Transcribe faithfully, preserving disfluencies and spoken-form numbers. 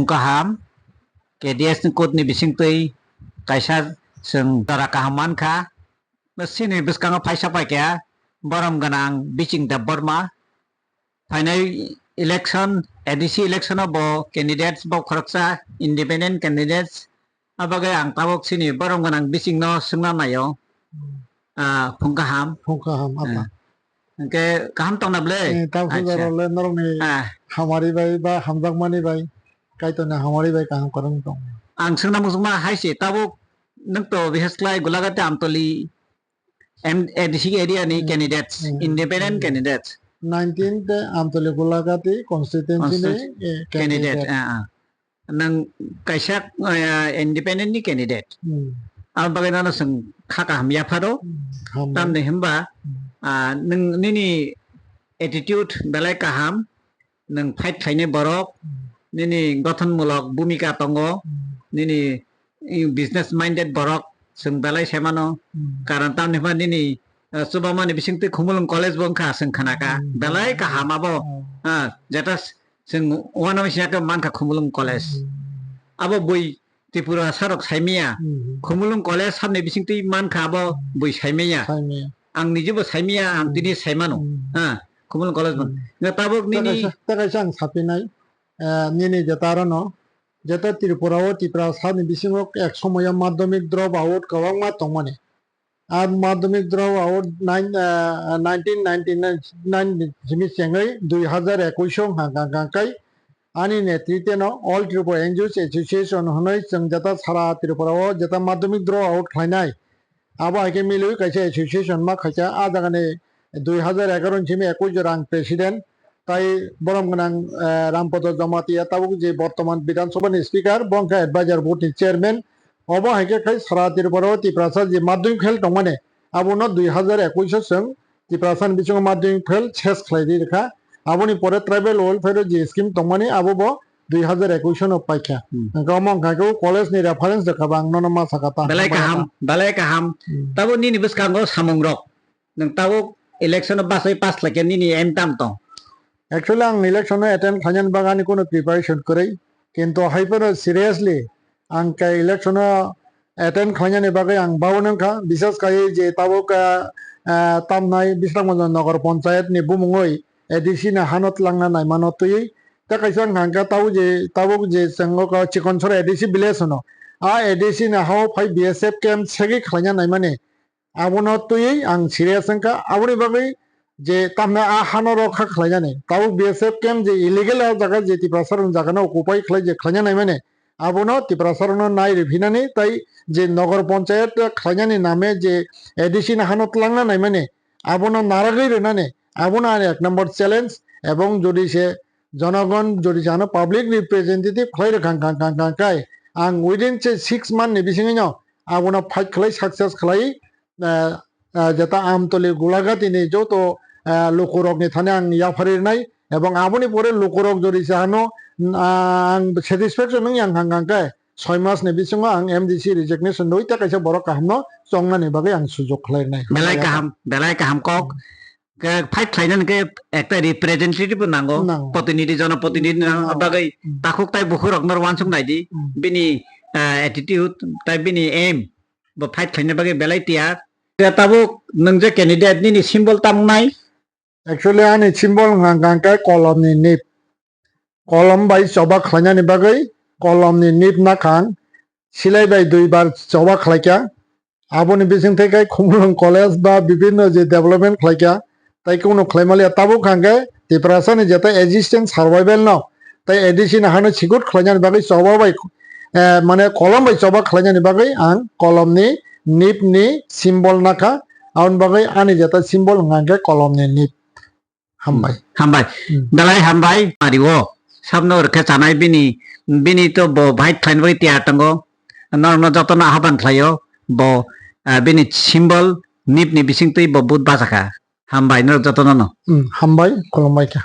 Kaham, K D S ni code ni bisingtwi kaisa chwng jora kaham mankha. Sini bwskango phaisa paikha borom gwnang Biching Debbarma. Phainai election, A D C election o bo candidates bo khoroksa independent candidates. Abagwi ang tabuk sini borom gwnang Biching no swngna naio. Ah, phung kaham. Phung kaham, apa. Ah. Hwnkhe kaham tongna ble? Eh, tamo Acha. Jora le norokni Ah. hamari bai ba hamjakmani bai Kaitorni hamari bai kaham kwrwng tong. Ang swngna muchungma hai se, tabuk nwng to bihaslai Gulagati Amtoli M-, A D C area ni Hmm. candidates, Hmm. independent Hmm. candidates. Nineteen te Amtoli Gulagati constituency ni, Constituency eh, candidate, candidate. Ah, ah. Nwng kaisa, eh, independent ni candidate. Hmm. Aboni bagwi nono chwng kha kaham yapharo. Hmm. Hambai. Tamni hwnba, Hmm. ah, nwng nini attitude belai kaham, nwng fight khlainai borok, Hmm. nini gothonmulok bhumika tongo, Hmm. nini, i, business minded borok chwng belai sai mano. Hmm. Karon tamni hwnba nini, ah, chubamani bisingtwi Khumulwng College bo wngkha, chwng khnakha. Hmm. Belai kaham abo. Oh. Ah, jeta s-, chwng uanama siyakhe mankha Khumulwng College. Hmm. Abo bui Tripura sarok saimaya. Hmm. Khumulwng College sabni bisingtwi mankha abo Hmm. bui saimaya. Saimaya. Ang nijebo saimaya, ang Hmm. tini saimano. Hmm. Ha, Khumulwng College man. Hmm. Nga tabuk Ta nini kaisa, ta kaisa ang sapinai, eh, nini jeta rono, jeta Tripura o Tripura sabni bisingo ek somoyo madhyamik drop out kwbangma tongmani. A madhyamik drop out nine, ah, nineteen ninety-nine, nine simi chengwi dui hazar ekush o hwnkha, hwnkha, hwnkha kai ani netritwno All Tripura N G Os Association hwnwi chwng jeta sara Tripura o jeta madhyamik drop out khlainai. Abo hai khe milwi kaisa association ma khaikha, a jagani dui hazar egaroh ni simi ekush jora ang president, tai borom gwnang, eh, Rampodo Jamatia tabuk je bortoman Bidhan Sabha ni speaker, bo wngkha advisor board ni chairman, Obo hai khe khai sara Tripura o Tiprasa je madhyamik fail tongmani, abono dui hazar ekush o chwng Tiprasa ni bisingo madhyamik fail ses khlai ri rwkha. Aboni pore tribal welfare o je scheme tongmani, abo bo dui hazar ekush o no paikha. Hmm. Hwnkhe omo wngkha khe o college ni reference rwkha ba ang nono ma sakha ta. Belai kaham, belai kaham. Hmm. Tabo nini bwskango samung rok. Nwng tabuk election o bachai pass khlaikhe nini aim tamo tong? Actually, ang election o attend khlainani bagwi ani kuno preparation kwrwi. Kintu hai phano seriously ang khe election o attend khlainani bagwi ang baui nangkha. Bisas kaiwi je tabuk, ah, ah, tamnai Bisramganj Nagar Panchayat ni bumungwi A D C ni hano twlangna naimano twiwi. Tei kaisa wngkha hwnkhe tabuk je, tabuk je chwng o Chikonsora A D C village hwno. A A D C ni ha o phai B S F camp segwi khlaina naimani. Abono twiwi ang serious wngkha. Aboni bagwi je tamni a hano rokha khlainani. Tabuk B S F camp je illegal a jaga je Tiprasa rok jaga no occupy khlai je khlaina naimani. Abono Tiprasa rokno nai riphinani tai je Nagar Panchayat khlainani name je A D C ni hano twlangna naimani. Abono naragwi rwnani. Abono ani ek number challenge. Ebong jodi se jonogon jodi se ano public representative khlai rwkha kha, kha, kha, kha, kai ang within se six month ni bisingwino abono fight khlai success khlai ah, ah, jeta Amtoli Gulagati ni joto, ah, lukurok ni thani ang yapharwi rwnai, ebong aboni pore lukurok jodi se ano, ah, ang satisfaction wngya hwnkha hwnkhe soi mas ni bisingo ang M D C resignation rwi tei kaisa borok kaham no chongnani bagwi ang sujok khlai rwnai. Belai kaham, belai kaham kok. Ke fight khlainani khe ekta representative bo nango, Nango. Protinidhi, jonoprotinidhi Hmm, nango, nango. Bagwi Hmm. takhuk tai bukhuk rok no wansuk nai di, Hmm. bini, ah, attitude tai bini aim. Bo fight khlaina bagwi belai tiyar. Tabuk nwng je candidate nini symbol tamo wngnai? Actually, ani symbol wngkha, wngkha khe kolom ni nip. Kolom bai choba khlainani bagwi kolom ni nip nakhang silai bai dui bar choba khlaikha. Aboni bising tei khe Khumulwng College ba bibinno je development khlaikha, tai kunu khlai maliya. Tabuk hwnkhe Tiprasa ni jeta existence survival no tai A D C ni hano secure khlainani bagwi choba bai, eh, mane kolom bai choba khlainani bagwi ang kolom ni nip ni symbol nakha, aboni bagwi ani jeta symbol hwnkha khe kolom ni nip. Hambai. Hambai. Hmm. Belai hambai, pari o. Sabno rwkhe chanai bini, bini to bo fight khlaina bagwi tiyar tongo. Norokno jotono ahban khlaio. Bo, ah, bini symbol nip ni bisingtwi bo vote bachakha. Hambai norok jotono no. Hmm, hambai, khulumbai kha.